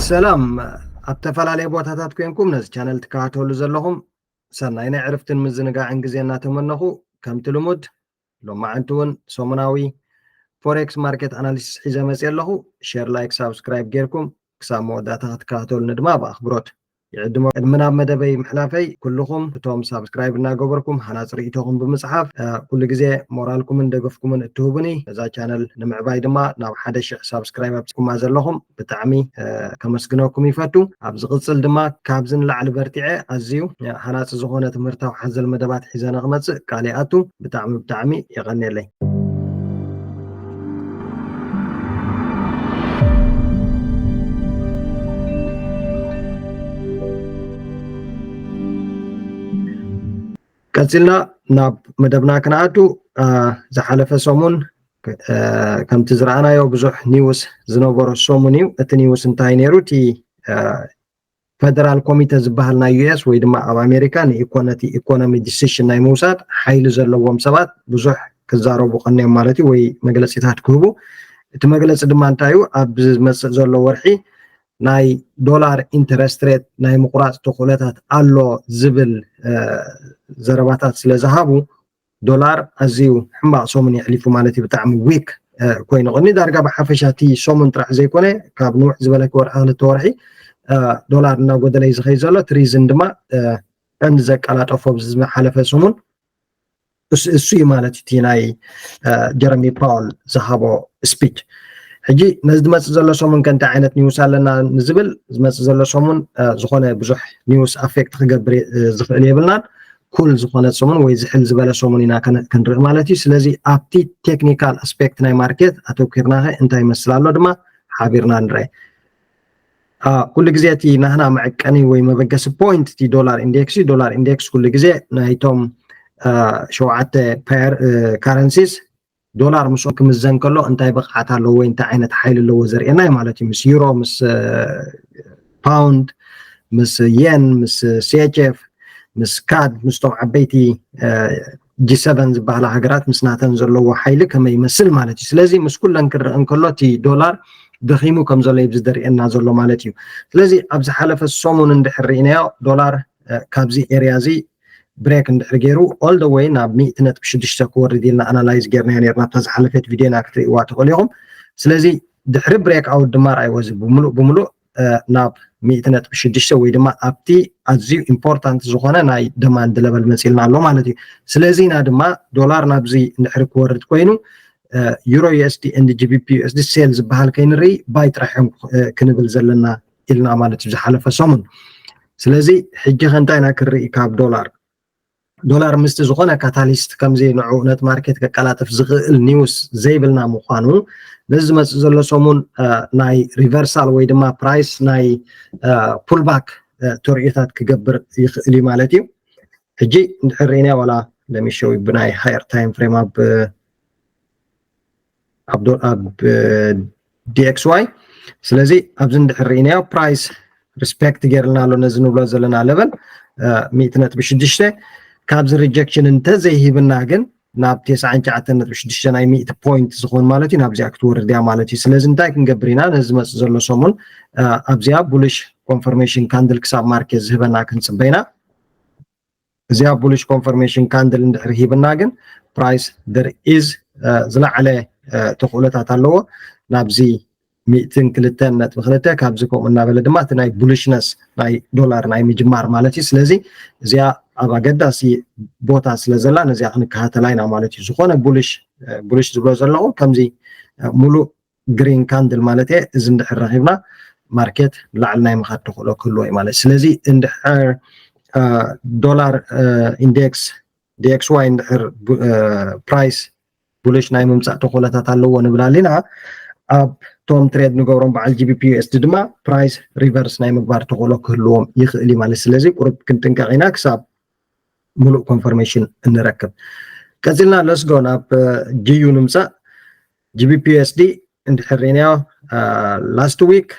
ሰላም፣ ኣብ ተፈላለየ ቦታታት ኮንኩም ነዚ ቻነል ትከታተሉ ዘለኹም ሰናይ ናይ ዕርፍትን ምዝንጋዕን ግዜ እናተመነኹ፣ ከምቲ ልሙድ ሎማዓንቲ እውን ሰሙናዊ ፎሬክስ ማርኬት ኣናሊሲስ ሒዘ መፅየ ኣለኹ። ሼር፣ ላይክ፣ ሳብስክራይብ ጌርኩም ክሳብ መወዳእታ ክትከታተሉኒ ድማ ብኣኽብሮት ይዕድሞ። ቅድሚ ናብ መደበይ ምሕላፈይ፣ ኩልኹም እቶም ሳብስክራይብ እናገበርኩም ሃናፂ ርእይቶኹም ብምፅሓፍ ኩሉ ግዜ ሞራልኩምን ደገፍኩምን እትህቡኒ፣ ነዛ ቻነል ንምዕባይ ድማ ናብ ሓደ ሽሕ ሳብስክራይብ ኣብፅኩማ ዘለኹም ብጣዕሚ ከመስግነኩም ይፈቱ። ኣብ ዝቕፅል ድማ ካብዚ ንላዕሊ በርቲዐ ኣዝዩ ሃናፂ ዝኾነ ትምህርታዊ ሓዘል መደባት ሒዘ ንክመፅእ ቃል ይኣቱ። ብጣዕሚ ብጣዕሚ የቐንየለይ። ቀፂልና ናብ መደብና ክንኣቱ፣ ዝሓለፈ ሰሙን ከምቲ ዝረኣናዮ ብዙሕ ኒውስ ዝነበሮ ሰሙን እዩ። እቲ ኒውስ እንታይ ነይሩ? እቲ ፈደራል ኮሚተ ዝበሃል ናይ ዩ ኤስ ወይ ድማ ኣብ ኣሜሪካ ንኢኮነቲ ኢኮኖሚ ዲሲሽን ናይ ምውሳድ ሓይሊ ዘለዎም ሰባት ብዙሕ ክዛረቡ ቀንዮም ማለት እዩ፣ ወይ መግለፂታት ክህቡ። እቲ መግለፂ ድማ እንታይ እዩ? ኣብ ዝመፅእ ዘሎ ወርሒ ናይ ዶላር ኢንተረስት ሬት ናይ ምቁራፅ ተኽእሎታት ኣሎ ዝብል ዘረባታት ስለ ዝሃቡ፣ ዶላር ኣዝዩ ሕማቕ ሰሙን የሕሊፉ ማለት እዩ። ብጣዕሚ ዊክ ኮይኑ ቅኒ ዳርጋ ብሓፈሻ እቲ ሰሙን ጥራሕ ዘይኮነ ካብ ንውሕ ዝበለ ወርሒ ክልተ ወርሒ ዶላር እናጎደለ እዩ ዝኸይ ዘሎ። እቲ ሪዝን ድማ ቀንዲ ዘቀላጠፎ ኣብዚ ዝሓለፈ ሰሙን እሱ እዩ ማለት እቲ ናይ ጀረሚ ፓውል ዝሃቦ ስፒች። ሕጂ ነዚ ዝመፅእ ዘሎ ሰሙን ከ እንታይ ዓይነት ኒውስ ኣለና ንዝብል፣ ዝመፅእ ዘሎ ሰሙን ዝኾነ ብዙሕ ኒውስ ኣፌክት ክገብር ዝኽእል የብልናን። ኩል ዝኾነ ሰሙን ወይ ዝሕል ዝበለ ሰሙን ኢና ክንርኢ ማለት እዩ። ስለዚ ኣብቲ ቴክኒካል ኣስፔክት ናይ ማርኬት ኣተኪርና ከ እንታይ ይመስል ኣሎ ድማ ሓቢርና ንርአ። ኩሉ ግዜ እቲ ናህና መዐቀኒ ወይ መበገሲ ፖይንት እቲ ዶላር ኢንዴክስ እዩ። ዶላር ኢንዴክስ ኩሉ ግዜ ናይቶም ሸውዓተ ፓየር ካረንሲስ ዶላር ምስኦም ክምዘን ከሎ እንታይ ብቕዓት ኣለዎ ወይ እንታይ ዓይነት ሓይሊ ኣለዎ ዘርእየና እዩ ማለት እዩ። ምስ ዩሮ፣ ምስ ፓውንድ፣ ምስ የን፣ ምስ ሲ ኤች ኤፍ፣ ምስ ካድ፣ ምስቶም ዓበይቲ ጂ ሰቨን ዝበሃላ ሃገራት ምስ ናተን ዘለዎ ሓይሊ ከመይ ይመስል ማለት እዩ። ስለዚ ምስ ኩለን ክረአ እንከሎ እቲ ዶላር ደኺሙ ከም ዘሎ እዩ ዘርእየና ዘሎ ማለት እዩ። ስለዚ ኣብ ዝሓለፈ ሰሙን እንድሕር ርኢናዮ ዶላር ካብዚ ኤርያ እዚ ብሬክ እንድሕር ገይሩ ኦል ደ ወይ ናብ ሚእቲ ነጥቢ ሽዱሽተ ክወርድ ኢልና ኣናላይዝ ጌርናዮ ነርና ኣብታ ዝሓለፈት ቪድዮና ክትርእይዋ ትኽእሉ ኢኹም። ስለዚ ድሕሪ ብሬክ ኣውት ድማ ርኣይዎ እዚ ብምሉእ ብምሉእ ናብ ሚእቲ ነጥቢ ሽዱሽተ ወይ ድማ ኣብቲ ኣዝዩ ኢምፖርታንት ዝኾነ ናይ ደማንድ ለበል መፂልና ኣሎ ማለት እዩ። ስለዚ ኢና ድማ ዶላር ናብዚ እንድሕር ክወርድ ኮይኑ ዩሮ ዩ ኤስ ዲ ኤንድ ጂ ቢ ፒ ዩ ኤስ ዲ ሴል ዝበሃል ከይንርኢ ባይ ጥራሕ እዮም ክንብል ዘለና ኢልና ማለት እዩ ዝሓለፈ ሰሙን። ስለዚ ሕጂ ከ እንታይ ኢና ክንርኢ ካብ ዶላር? ዶላር ምስቲ ዝኾነ ካታሊስት ከምዚ ንዑ ነቲ ማርኬት ከቀላጥፍ ዝኽእል ኒውስ ዘይብልና ምዃኑ ነዚ ዝመፅእ ዘሎ ሰሙን ናይ ሪቨርሳል ወይ ድማ ፕራይስ ናይ ፑልባክ ተርእዮታት ክገብር ይኽእል እዩ ማለት እዩ። ሕጂ እንድሕር ርኢናዮ ዋላ ለሚሸዊ ብናይ ሃየር ታይም ፍሬም ኣብ ኣብ ዶ- ኣብ ዲ ኤክስ ዋይ። ስለዚ ኣብዚ እንድሕር ርኢናዮ ፕራይስ ሪስፔክት ገይርልና ኣሎ ነዚ ንብሎ ዘለና ለበል ሚእቲ ነጥቢ ሽዱሽተ። ካብዚ ሪጀክሽን እንተዘይሂብና ግን ናብ ተስዓን ትሽዓተን ነጥቢ ሽዱሽተ ናይ ሚእቲ ፖይንት ዝኾን ማለት እዩ ናብዚኣ ክትወርድ እያ ማለት እዩ። ስለዚ እንታይ ክንገብር ኢና? ነዚ ዝመፅእ ዘሎ ሰሙን ኣብዚኣ ቡሊሽ ኮንፈርሜሽን ካንድል ክሳብ ማርኬት ዝህበና ክንፅበ ኢና። እዚኣ ቡሊሽ ኮንፈርሜሽን ካንድል እንድሕር ሂብና ግን ፕራይስ there is ዝለዓለ ተኽእሎታት ኣለዎ ናብዚ ሚእትን ክልተን ነጥቢ ክልተ ካብዚ ከምኡ እናበለ ድማ እቲ ናይ ቡሊሽነስ ናይ ዶላር ናይ ምጅማር ማለት እዩ። ስለዚ እዚኣ ኣብ ኣገዳሲ ቦታ ስለ ዘላ ነዚኣ ክንከታተላ ኢና ማለት እዩ። ዝኾነ ቡሊሽ ቡሊሽ ዝብሎ ዘለኹ ከምዚ ሙሉእ ግሪን ካንድል ማለት እየ። እዚ እንድሕር ረኺብና ማርኬት ላዕሊ ናይ ምኻድ ተኽእሎ ክህልዎ እዩ ማለት። ስለዚ እንድሕር ዶላር ኢንዴክስ ዲ ኤክስ ዋይ እንድሕር ፕራይስ ቡሊሽ ናይ ምምፃእ ተኽእሎታት ኣለዎ ንብል ኣለና። ኣብ ቶም ትሬድ ንገብሮም በዓል ጂ ቢ ፒ ዩ ኤስ ዲ ድማ ፕራይስ ሪቨርስ ናይ ምግባር ተኽእሎ ክህልዎም ይኽእል እዩ ማለት። ስለዚ ቁሩብ ክንጥንቀቕ ኢና ክሳብ ሙሉእ ኮንፈርሜሽን እንረክብ። ቀፂልና ለስጎ ናብ ጂ ዩ ንምፃእ። ጂ ቢ ፒ ዩ ኤስ ዲ እንድሕር ርኢናዮ ላስት ዊክ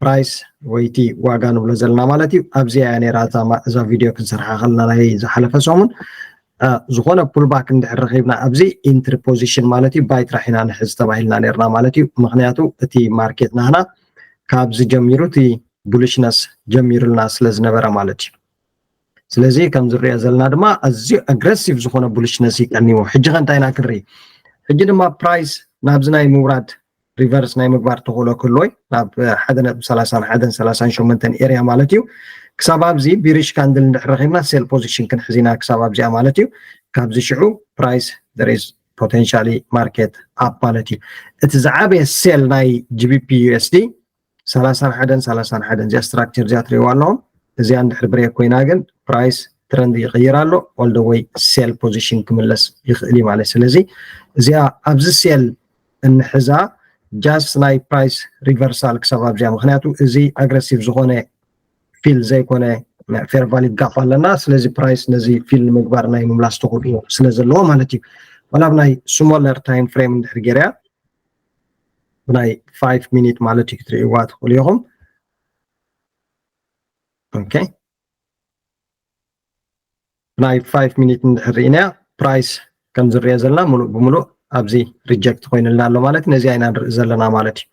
ፕራይስ ወይ እቲ ዋጋ ንብሎ ዘለና ማለት እዩ። ኣብዚኣ እያ ነይራ እዛ ማ- እዛ ቪድዮ ክንሰርሓ ከለና ናይ ዝሓለፈ ሰሙን። ዝኾነ ፑልባክ እንድሕር ረኺብና ኣብዚ ኢንትሪ ፖዚሽን ማለት እዩ ባይ ጥራሕ ኢና ንሕዝ ተባሂልና ነርና ማለት እዩ። ምክንያቱ እቲ ማርኬት ናህና ካብዚ ጀሚሩ እቲ ቡሊሽነስ ጀሚሩልና ስለ ዝነበረ ማለት እዩ። ስለዚ ከም ዝሪኦ ዘለና ድማ ኣዝዩ ኣግረሲቭ ዝኾነ ቡሊሽነስ እዩ ቀኒዎ። ሕጂ ከ እንታይ ኢና ክንርኢ? ሕጂ ድማ ፕራይስ ናብዚ ናይ ምውራድ ሪቨርስ ናይ ምግባር ተኽእሎ ክህልዎ እዩ፣ ናብ ሓደ ነጥቢ ሰላሳን ሓደን ሰላሳን ሸሞንተን ኤርያ ማለት እዩ። ክሳብ ኣብዚ ቢሪሽ ካንድል እንድሕር ረኺብና ሴል ፖዚሽን ክንሕዝ ኢና ክሳብ ኣብዚኣ ማለት እዩ። ካብዚ ሽዑ ፕራይስ there is potentially market up ማለት እዩ። እቲ ዝዓበየ ሴል ናይ ጂ ቢ ፒ ዩ ኤስ ዲ ሰላሳን ሓደን ሰላሳን ሓደን እዚኣ ስትራክቸር እዚኣ ትሪእዋ ኣለኹም። እዚኣ እንድሕር ብሬክ ኮይና ግን ፕራይስ ትረንድ ይቕይር ኣሎ፣ all the way ሴል ፖዚሽን ክምለስ ይኽእል እዩ ማለት። ስለዚ እዚኣ ኣብዚ ሴል እንሕዛ ጃስት ናይ ፕራይስ ሪቨርሳል ክሳብ ኣብዚኣ፣ ምክንያቱ እዚ ኣግረሲቭ ዝኾነ ፊል ዘይኮነ ፌር ቫሊድ ጋፕ ኣለና። ስለዚ ፕራይስ ነዚ ፊል ንምግባር ናይ ምምላስ ተኽእሎ ስለ ዘለዎ ማለት እዩ። ዋላ ብናይ ስሞለር ታይም ፍሬም እንድሕር ገይረያ ብናይ ፋይቭ ሚኒት ማለት እዩ ክትርእይዋ ትኽእሉ ኢኹም። ኦኬ፣ ብናይ ፋይቭ ሚኒት እንድሕር ርኢናያ ፕራይስ ከም ዝርአ ዘለና ሙሉእ ብሙሉእ ኣብዚ ሪጀክት ኮይኑልና ኣሎ ማለት ነዚ ኣይና ንርኢ ዘለና ማለት እዩ።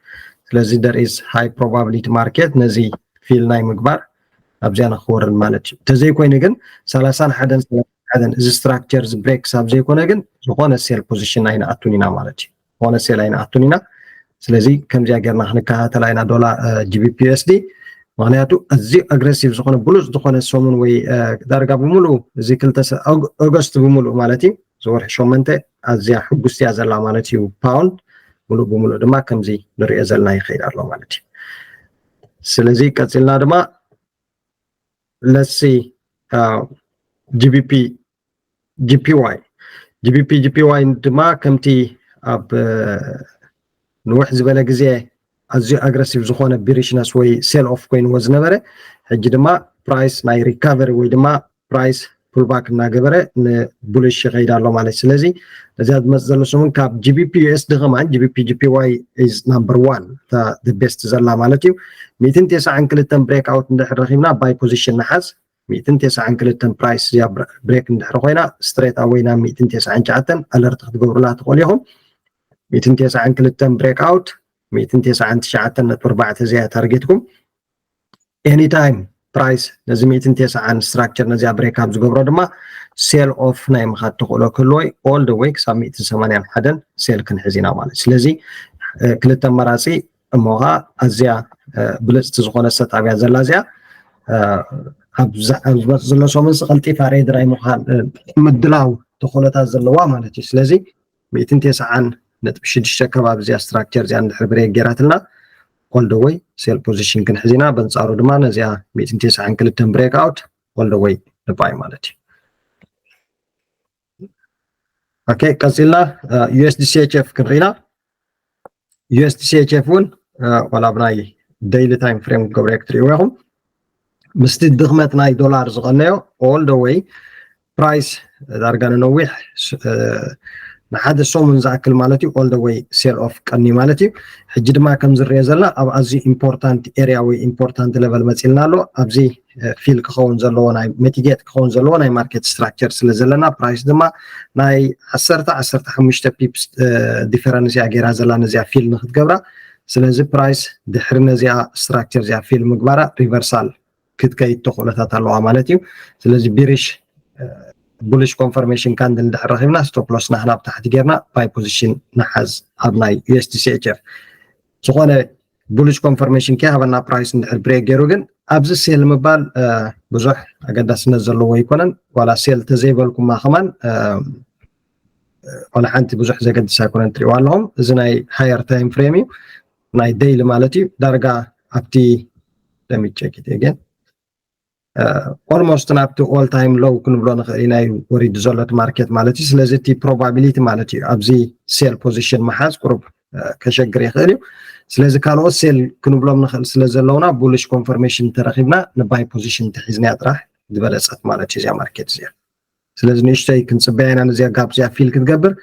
ስለዚ there is high probability market ነዚ ፊል ናይ ምግባር ኣብዚኣ ንክወርድ ማለት እዩ። እንተዘይኮይኑ ግን ሰላሳን ሓደን ሰላሳን ሓደን እዚ ስትራክቸር እዚ ብሬክ ሳብ ዘይኮነ ግን ዝኾነ ሴል ፖዚሽን ኣይንኣቱን ኢና ማለት እዩ። ዝኾነ ሴል ኣይንኣቱን ኢና። ስለዚ ከምዚኣ ጌርና ክንከታተላ ኢና ዶላር ጂ ቢ ፒ ዩ ኤስ ዲ። ምክንያቱ ኣዝዩ ኣግረሲቭ ዝኾነ ብሉፅ ዝኾነ ሰሙን ወይ እ፣ ዳርጋ ብምሉእ እዚ ክልተ ሰ- ኦግ- ኦገስት ብምሉእ ማለት እዩ ዝወርሒ ሸሞንተ ኣዝያ ሕጉስቲ እያ ዘላ ማለት እዩ። ፓውንድ ሙሉእ ብምሉእ ድማ ከምዚ ንሪኦ ዘለና ይኸይድ ኣሎ ማለት እዩ። ስለዚ ቀፂልና ድማ let's see ጂ ቢ ፒ ጂ ፒ ዋይ ጂ ቢ ፒ ጂ ፒ ዋይ ድማ ከምቲ ኣብ እ፣ ንውሕ ዝበለ ግዜ ኣዝዩ ኣግረሲቭ ዝኾነ ቢሪሽነስ ወይ ሴል ኦፍ ኮይንዎ ዝነበረ ሕጂ ድማ ፕራይስ ናይ ሪካቨሪ ወይ ድማ ፕራይስ ፑልባክ እናገበረ ንቡሊሽ ይኸይድ ኣሎ ማለት። ስለዚ ነዚኣ ዝመፅእ ዘሎ ሰሙን ካብ ጂ ቢ ፒ ዩ ኤስ ዲ ከማን ጂ ቢ ፒ ጂ ፒ ዋይ ኢዝ ናምበር ዋን እታ ቤስት ዘላ ማለት እዩ። ሚእትን ተስዓን ክልተን ብሬክ ኣውት እንድሕር ረኺብና ባይ ፖዚሽን ንሓዝ። ሚእትን ተስዓን ክልተን ፕራይስ እዚኣ ብሬክ እንድሕር ኮይና ስትሬት ኣወይ ናብ ሚእትን ተስዓን ትሽዓተን ኣለርት ክትገብሩላ ትኽእሉ ኢኹም። ሚእትን ተስዓን ክልተን ብሬክ ኣውት ሚእትን ተስዓን ትሽዓተን ነጥቢ ኣርባዕተ እዚኣ ታርጌትኩም። ኤኒ ታይም ፕራይስ ነዚ ሚእትን ተስዓን ስትራክቸር ነዚኣ ብሬክ ኣብ ዝገብሮ ድማ ሴል ኦፍ ናይ ምኻድ ተኽእሎ ክህልዎ እዩ። ኦል ደ ዌይ ክሳብ ሚእትን ሰማንያን ሓደን ሴል ክንሕዝ ኢና ማለት እዩ። ስለዚ እ፣ ክልተ ኣማራፂ እሞ ኸዓ ኣዝያ እ፣ ብልፅቲ ዝኾነ ሰጣብ እያ ዘላ እዚኣ እ፣ ኣብ ዛ- ኣብ ዝመፅእ ዘሎ ሰሙንስ ቀልጢፋ ሬዲ ናይ ምዃን እ፣ ምድላው ተኽእሎታት ዘለዋ ማለት እዩ። ስለዚ ሚእትን ተስዓን ነጥቢ ሽዱሽተ ከባቢ እዚኣ ስትራክቸር እዚኣ እንድሕር ብሬክ ገይራትልና ኦል ደ ዌይ ሴል ፖዚሽን ክንሕዝ ኢና። በንፃሩ ድማ ነዚኣ ሚእትን ተስዓን ክልተን ብሬክ ኣውት ኦል ደ ዌይ ንባይ ማለት እዩ። ኦኬ፣ ቀፂልና ዩ ኤስ ዲ ሲ ኤች ኤፍ ክንርኢና። ዩ ኤስ ዲ ሲ ኤች ኤፍ እውን እ፣ ዋላ ብናይ ደይሊ ታይም ፍሬም ክገብረዮ ክትርእይዎ ኢኹም። ምስቲ ድኽመት ናይ ዶላር ዝቐነዮ ኦል ደ ዌይ ፕራይስ ዳርጋ ንነዊሕ ስ- እ፣ ንሓደ ሰሙን ዝኣክል ማለት እዩ ኦል ደ ዌይ ሴል ኦፍ ቀኒ ማለት እዩ። ሕጂ ድማ ከም ዝርአ ዘለና ኣብ ኣዝዩ ኢምፖርታንት ኤርያ ወይ ኢምፖርታንት ሌቨል መፂልና ኣሎ። ኣብዚ እ፣ ፊል ክኸውን ዘለዎ ናይ ሚቲጌት ክኸውን ዘለዎ ናይ ማርኬት ስትራክቸር ስለ ዘለና ፕራይስ ድማ ናይ ዓሰርተ ዓሰርተ ሓሙሽተ ፒፕስ ዲፈረንስ እያ ገይራ ዘላ ነዚኣ ፊል ንክትገብራ። ስለዚ ፕራይስ ድሕሪ ነዚኣ ስትራክቸር እዚኣ ፊል ምግባራ ሪቨርሳል ክትከይድ ተኽእሎታት ኣለዋ ማለት እዩ። ስለዚ ቢሪሽ ቡሊሽ ኮንፈርሜሽን ካንድል እንድሕር ረኺብና ስቶፕ ሎስና ናብ ታሕቲ ጌርና ባይ ፖዚሽን ንሓዝ ኣብ ናይ ዩ ኤስ ዲ ሲ ኤች ኤፍ። ዝኾነ ቡሊሽ ኮንፈርሜሽን ከይሃበና ፕራይስ እንድሕር ብሬክ ገይሩ ግን ኣብዚ ሴል ምባል እ፣ ብዙሕ ኣገዳስነት ዘለዎ ኣይኮነን። ዋላ ሴል ተዘይበልኩማ ከማን እ፣ ዋላ ሓንቲ ብዙሕ ዘገድስ ኣይኮነን። ትሪእዋ ኣለኹም እዚ ናይ ሃየር ታይም ፍሬም እዩ፣ ናይ ደይሊ ማለት እዩ። ዳርጋ ኣብቲ let me check it again ኦልሞስት ናብቲ ኦል ታይም ሎው ክንብሎ ንኽእል ኢና እዩ ወሪዱ ዘሎ እቲ ማርኬት ማለት እዩ። ስለዚ እቲ ፕሮባቢሊቲ ማለት እዩ ኣብዚ ሴል ፖዚሽን ምሓዝ ቁሩብ እ፣ ከሸግር ይኽእል እዩ። ስለዚ ካልኦት ሴል ክንብሎም ንኽእል ስለ ዘለውና ቡሊሽ ኮንፈርሜሽን እንተረኺብና ንባይ ፖዚሽን እንተሒዝናያ ጥራሕ ዝበለፀት ማለት እዩ እዚኣ ማርኬት እዚኣ። ስለዚ ንእሽተይ ክንፅበያ ኢና ነዚኣ ጋፕ እዚኣ ፊል ክትገብር፣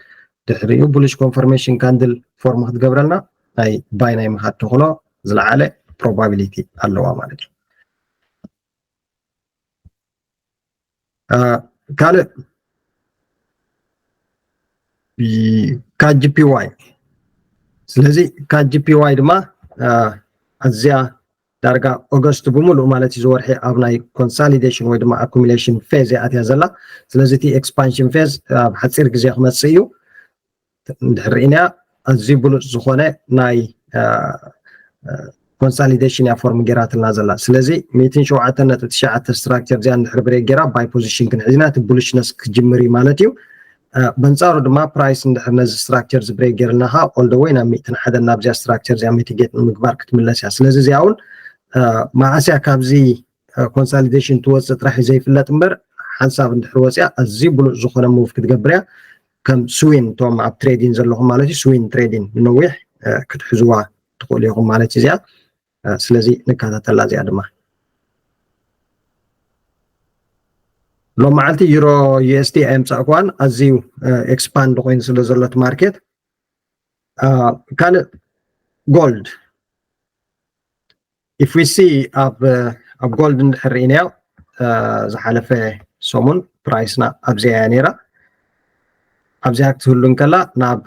ድሕሪኡ ቡሊሽ ኮንፈርሜሽን ካንድል ፎርም ክትገብረልና ናይ ባይ ናይ ምኻድ ተኽእሎ ዝለዓለ ፕሮባቢሊቲ ኣለዋ ማለት እዩ። እ፣ ካልእ ካ ጂ ፒ ዋይ። ስለዚ ካ ጂ ፒ ዋይ ድማ እ፣ ኣዝያ ዳርጋ ኦገስት ብምሉእ ማለት እዩ ዝወርሒ ኣብ ናይ ኮንሳሊዴሽን ወይ ድማ ኣኩሚሌሽን ፌዝ እያ ኣትያ ዘላ። ስለዚ እቲ ኤክስፓንሽን ፌዝ ኣብ ሓፂር ግዜ ክመፅእ እዩ። እንድሕር ርኢናያ ኣዝዩ ብሉፅ ዝኾነ ናይ ኮንሳሊዴሽን እያ ፎርም ገይራትልና ዘላ። ስለዚ ሚእትን ሸውዓተን ነጥቢ ትሽዓተ ስትራክቸር እዚኣ እንድሕር ብሬክ ገይራ ባይ ፖዚሽን ክንሕዝና እቲ ቡሊሽነስ ክጅምር እዩ ማለት እዩ። በንፃሩ ድማ ፕራይስ እንድሕር ነዚ ስትራክቸር እዚ ብሬክ ገይርልና ከዓ ኦል ደ ወይ ናብ ሚእትን ሓደን ናብዚኣ ስትራክቸር እዚኣ ሚቲጌት ንምግባር ክትምለስ እያ። ስለዚ እዚኣ እውን መዓስያ ካብዚ ኮንሳሊዴሽን ትወፅእ ጥራሕ እዩ ዘይፍለጥ እምበር ሓንሳብ እንድሕር ወፅያ ኣዝዩ ብሉፅ ዝኾነ ሙቭ ክትገብር እያ። ከም ስዊን እቶም ኣብ ትሬዲን ዘለኹም ማለት እዩ ስዊን ትሬዲን ንነዊሕ ክትሕዝዋ ትኽእሉ ኢኹም ማለት እዩ እዚኣ። ስለዚ ንከታተላ እዚኣ ድማ ሎም መዓልቲ ዩሮ ዩኤስዲ ኣየምፃእኩዋን ኣዝዩ ኤክስፓንድ ኮይኑ ስለ ዘሎ እቲ ማርኬት። ካልእ ጎልድ if we see ኣብ ኣብ ጎልድ እንድሕር ርኢናዮ ዝሓለፈ ሰሙን ፕራይስና ኣብዚኣ እያ ነይራ። ኣብዚኣ ክትህሉ እንከላ ናብ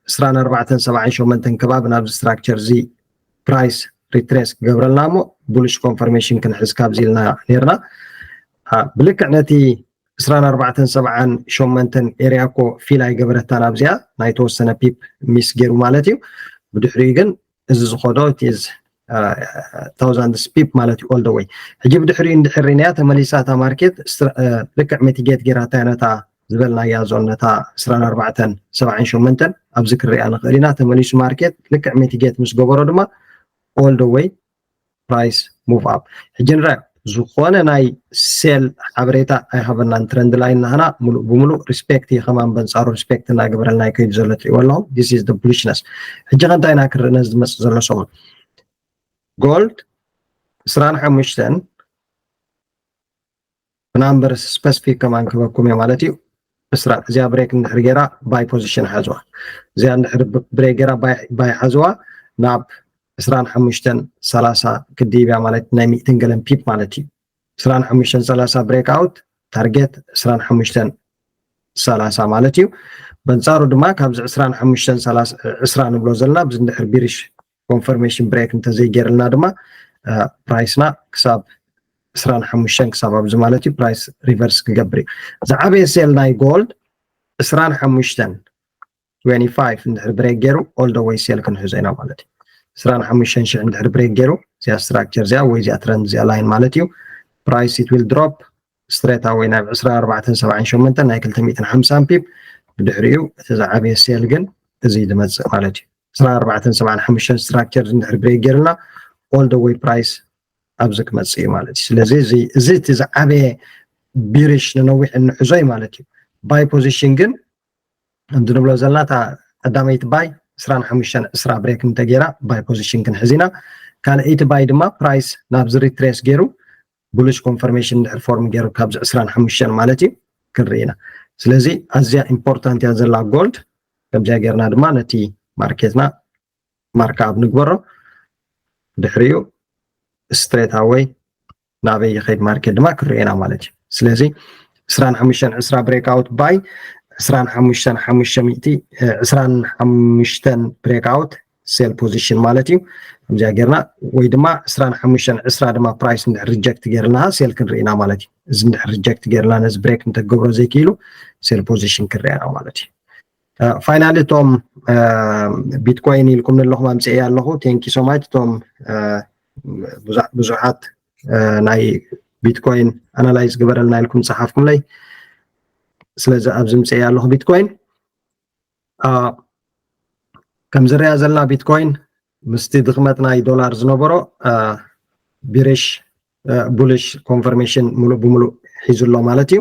ዕስራን ኣርባዕተን ሰብዓን ሸሞንተን ከባቢ ናብዚ ስትራክቸር እዚ ፕራይስ ሪትሬስ ክገብረልና እሞ ቡሊሽ ኮንፈርሜሽን ክንሕዝ ካብዚ ኢልና ነይርና። ብልክዕ ነቲ ዕስራን ኣርባዕተን ሰብዓን ሸሞንተን ኤርያ እኮ ፊል ኣይገበረታን ኣብዚኣ ናይ ተወሰነ ፒፕ ሚስ ገይሩ ማለት እዩ። ብድሕሪኡ ግን እዚ ዝኸዶ ቲዝ ታውዛንድስ ፒፕ ማለት እዩ ኦል ደ ወይ። ሕጂ ብድሕሪኡ እንድሕር ርኢናያ ተመሊሳ እታ ማርኬት ልክዕ ሚቲጌት ገይራታ ነታ ዝበልናያ ዞን ነታ ዕስራን ኣርባዕተን ሰብዓን ሸሞንተን ኣብዚ ክንሪኣ ንኽእል ኢና። ተመሊሱ ማርኬት ልክዕ ሚቲጌት ምስ ገበሮ ድማ ኦል ደ ወይ ፕራይስ ሙቭ ኣፕ። ሕጂ ንርኣ ዝኾነ ናይ ሴል ሓበሬታ ኣይሃበናን። ትረንድ ላይን ናህና ሙሉእ ብሙሉእ ሪስፔክት እዩ ከማን በንፃሩ ሪስፔክት እናገበረልና ይከይዱ ዘሎ ትሪእዎ ኣለኹም። This is the bullishness። ሕጂ ከ እንታይ ኢና ክርኢ ነዚ ዝመፅእ ዘሎ ሰሙን ጎልድ ዕስራን ሓሙሽተን ብናምበር ስፐሲፊክ ከማን ክበኩም እየ ማለት እዩ። ዕስራ እዚኣ ብሬክ እንድሕር ገይራ ባይ ፖዚሽን ሓዝዋ። እዚኣ እንድሕር ብሬክ ገይራ ባይ ሓዝዋ ናብ ዕስራን ሓሙሽተን ሰላሳ ክድይብ እያ ማለት ናይ ሚእትን ገለን ፒፕ ማለት እዩ። ዕስራን ሓሙሽተን ሰላሳ ብሬክ ኣውት ታርጌት ዕስራን ሓሙሽተን ሰላሳ ማለት እዩ። በንፃሩ ድማ ካብዚ ዕስራን ሓሙሽተን ሰላሳ ዕስራ ንብሎ ዘለና ብዚ እንድሕር ቢሪሽ ኮንፈርሜሽን ብሬክ እንተዘይገይርልና ድማ ፕራይስና ክሳብ ዕስራን ሓሙሽተን ክሳብ ኣብዚ ማለት እዩ ፕራይስ ሪቨርስ ክገብር እዩ። ዝዓበየ ሴል ናይ ጎልድ ዕስራን ሓሙሽተን ትዌንቲ ፋይቭ እንድሕር ብሬክ ገይሩ ኦል ደ ወይ ሴል ክንሕዞ ኢና ማለት እዩ። ዕስራን ሓሙሽተን ሽሕ እንድሕር ብሬክ ገይሩ እዚኣ ስትራክቸር እዚኣ ወይ እዚኣ ትረንድ እዚኣ ላይን ማለት እዩ ፕራይስ it will drop ስትሬት ኣወይ ናብ ዕስራን ኣርባዕተን ሰብዓን ሸሞንተን ናይ ክልተ ሚእትን ሓምሳን ፒፕ። ብድሕሪኡ እቲ ዝዓበየ ሴል ግን እዚ ዝመፅእ ማለት እዩ። ዕስራን ኣርባዕተን ሰብዓን ሓሙሽተን ስትራክቸር እንድሕር ብሬክ ገይርና ኦል ደ ወይ ፕራይስ ኣብዚ ክመፅእ እዩ ማለት እዩ። ስለዚ እዚ እቲ ዝዓበየ ቢሪሽ ንነዊሕ እንሕዞ እዩ ማለት እዩ። ባይ ፖዚሽን ግን ከምዚ ንብሎ ዘለና እታ ቀዳመይቲ ባይ ዕስራን ሓሙሽተን ዕስራ ብሬክ እንተገይራ ባይ ፖዚሽን ክንሕዝ ኢና። ካልኣይቲ ባይ ድማ ፕራይስ ናብዚ ሪትሬስ ገይሩ ቡሊሽ ኮንፈርሜሽን እንድሕር ፎርም ገይሩ ካብዚ ዕስራን ሓሙሽተን ማለት እዩ ክንርኢ ኢና። ስለዚ ኣዝያ ኢምፖርታንት እያ ዘላ ጎልድ። ከምዚኣ ገይርና ድማ ነቲ ማርኬትና ማርካ ኣፕ ንግበሮ። ድሕሪኡ ስትሬት ኣወይ ናበይ ይኸይድ ማርኬት ድማ ክርኤና ማለት እዩ። ስለዚ ዕስራን ሓሙሽተን ዕስራ ብሬክ ኣውት ባይ ዕስራን ሓሙሽተን ሓሙሽተ ሚእቲ ዕስራን ሓሙሽተን ብሬክ ኣውት ሴል ፖዚሽን ማለት እዩ። ከምዚኣ ጌርና ወይ ድማ ዕስራን ሓሙሽተን ዕስራ ድማ ፕራይስ እንድሕር ሪጀክት ጌርና ሴል ክንርኢና ማለት እዩ። እዚ እንድሕር ሪጀክት ጌርና ነዚ ብሬክ እንተገብሮ ዘይክኢሉ ሴል ፖዚሽን ክንርኢና ማለት እዩ። ፋይናሊ እቶም ቢትኮይን ኢልኩም ንለኹም ኣምፅኤ ኣለኹ። ቴንኪ ሶማች እቶም ብዙሓት ናይ ቢትኮይን ኣናላይዝ ግበረልና ኢልኩም ፀሓፍኩምለይ። ስለዚ ኣብዚ ምፅኤ ኣለኹ ቢትኮይን ከም ዝረኣ ዘለና ቢትኮይን ምስቲ ድኽመት ናይ ዶላር ዝነበሮ ቢሪሽ ቡሊሽ ኮንፈርሜሽን ሙሉእ ብሙሉእ ሒዙ ኣሎ ማለት እዩ።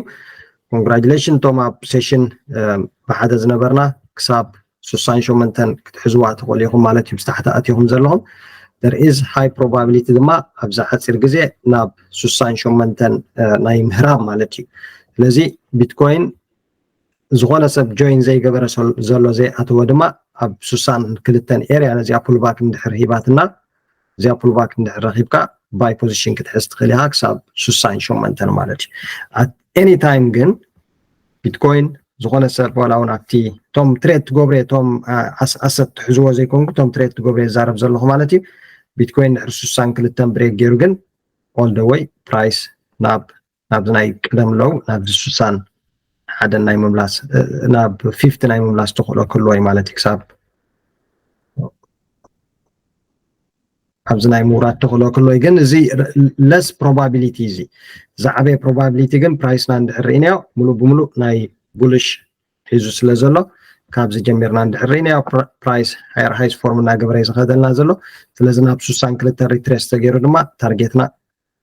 ኮንግራጁሌሽን እቶም ኣብ ሴሽን ብሓደ ዝነበርና ክሳብ ሱሳን ሸሞንተን ክትሕዝዋ ትኽእሉ ኢኹም ማለት እዩ። ብታሕቲ ኣትኹም ዘለኹም there is high probability ድማ ኣብዚ ሓፂር ግዜ ናብ ሱሳን ሸሞንተን ናይ ምህራብ ማለት እዩ። ስለዚ ቢትኮይን ዝኾነ ሰብ ጆይን ዘይገበረ ዘሎ ዘይኣተወ ድማ ኣብ ሱሳን ክልተን ኤርያ ነዚኣ ፑልባክ እንድሕር ሂባትና እዚኣ ፑልባክ እንድሕር ረኺብካ ባይ ፖዚሽን ክትሕዝ ትኽእል ኢኻ ክሳብ ሱሳን ሸሞንተን ማለት እዩ። ኣት ኤኒ ታይም ግን ቢትኮይን ዝኾነ ሰብ ዋላ እውን ኣብቲ እቶም ትሬድ ትገብረ እቶም ኣሰት ትሕዝዎ ዘይኮንኩ እቶም ትሬድ ትገብረ ይዛረብ ዘለኹ ማለት እዩ። ቢትኮይን ድሕሪ ስሳን ክልተን ብሬክ ገይሩ ግን all the way price ናብ ናብዚ ናይ ቅደም ለው ናብዚ ስሳን ሓደን ናይ ምምላስ ናብ ፊፍቲ ናይ ምምላስ ተኽእሎ ክህልዎ እዩ ማለት እዩ። ክሳብ ኣብዚ ናይ ምውራድ ተኽእሎ ክህልዎ እዩ። ግን እዚ less probability፣ እዚ ዝዓበየ probability ግን price ና እንድሕር ርኢናዮ ሙሉእ ብሙሉእ ናይ bullish ሒዙ ስለ ዘሎ ካብዚ ጀሚርና እንድሕር ርኢናዮ price higher highs form እናገበረ እዩ ዝኸደልና ዘሎ። ስለዚ ናብ ስሳን ክልተ retrace ተገይሩ ድማ target ና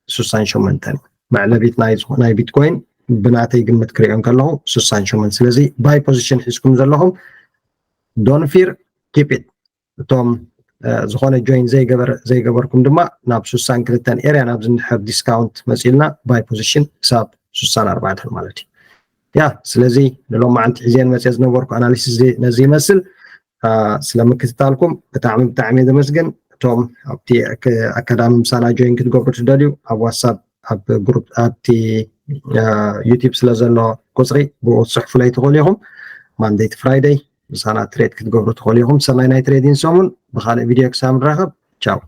ስሳን ሸሞንተን መዕለቢት ናይ ቢትኮይን ብናተይ ግምት ክሪኦ ከለኹ ስሳን ሸሞንተ። ስለዚ buy position ሒዝኩም ዘለኹም don't fear, keep it። እቶም ዝኾነ join ዘይገበርኩም ድማ ናብ ስሳን ክልተን area ናብዚ እንድሕር discount መፂልና buy position ክሳብ ስሳን ኣርባዕተን ማለት እዩ። ያ ስለዚ ንሎማዓንቲ ሒዘን መፅየ ዝነበርኩ analysis ነዚ ይመስል። ስለ ምክትታልኩም ብጣዕሚ ብጣዕሚ ዘመስግን። እቶም ኣብቲ ኣካዳሚ ምሳና join ክትገብሩ ትደልዩ ኣብ WhatsApp ኣብ group ኣብቲ YouTube ስለ ዘሎ ቁፅሪ ብኡ ትፅሕፉለይ ትኽእሉ ኢኹም። Monday to Friday ምሳና trade ክትገብሩ ትኽእሉ ኢኹም። ሰናይ ናይ trading ሰሙን። ብካልእ ቪድዮ ክሳብ ንራኸብ ቻው።